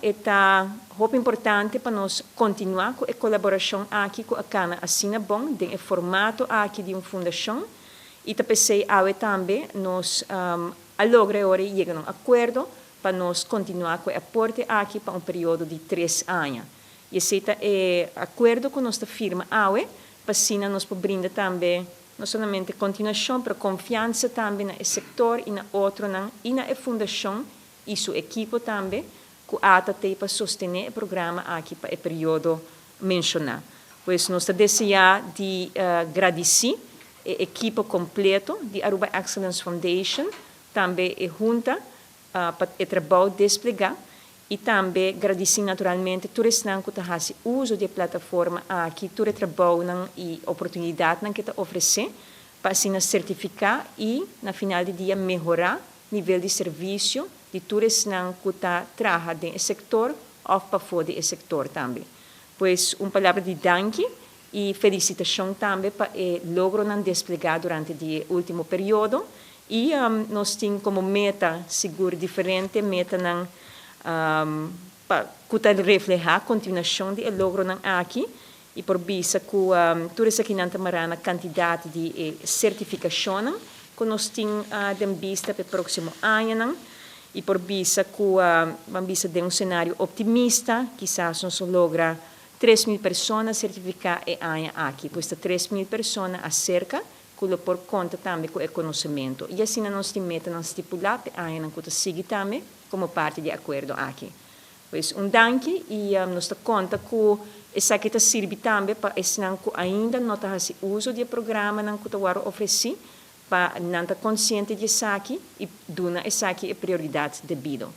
E ta hopi importante pa nos kontinuá ku e kolaborashon aki ku a kana asina bon den e formato aki di un fundashon i ta p'esei awe tambe nos a logra e ora yega na un akuerdo pa nos kontinuá ku e aporte aki pa un periodo di 3 aña. I esei ta e akuerdo ku nos ta firma awe, pa asina nos por brinda tambe no solamente kontinuashon, pero konfiansa tambe na e sektor i na otronan i na e fundashon i su ekipo tambe, ku ATA tin pa sostené e programa aki pa e periodo menshoná. Pues nos ta deseá di gradisí e ekipo kompleto di Aruba Excellence Foundation, tambe e hunta pa e trabou desplegá i tambe gradisí naturalmente tur esnan ku ta hasi uso di e plataforma aki, tur e trabounan i oportunidatnan ku ta ofresé pa asina sertifiká i na final di dia mehorá nivel di servisio di tur esnan ku ta traha den e sektor òf pafó di e sektor tambe. Pues un palabra di danki i felisitashon tambe pa e logronan desplegá durante e último periodo i nos tin komo meta sigur diferente metanan pa ku ta reflehá kontinuashon di e logronan aki i por bisa ku tur esakinan ta mará na kantidat di sertifikashonnan ku nos tin den bista pa e próksimo añanan i por bisa ku ban bisa den un senario optimista kisas nos logra 3.000 persona sertifiká e aña aki, pues ta 3.000 persona aserka ku lo por konta tambe ku e konosementu. I asina nos tin metanan stipulá pa e añanan ku ta sigui tambe komo parti di e akuerdo aki. Pues un danki i nos ta konta ku esaki ta sirbi tambe pa esnan ku ainda no ta hasi uso di e programanan ku ta wòrdu ofresí pa nan ta konsiente di esaki i duna esaki e prioridat debido.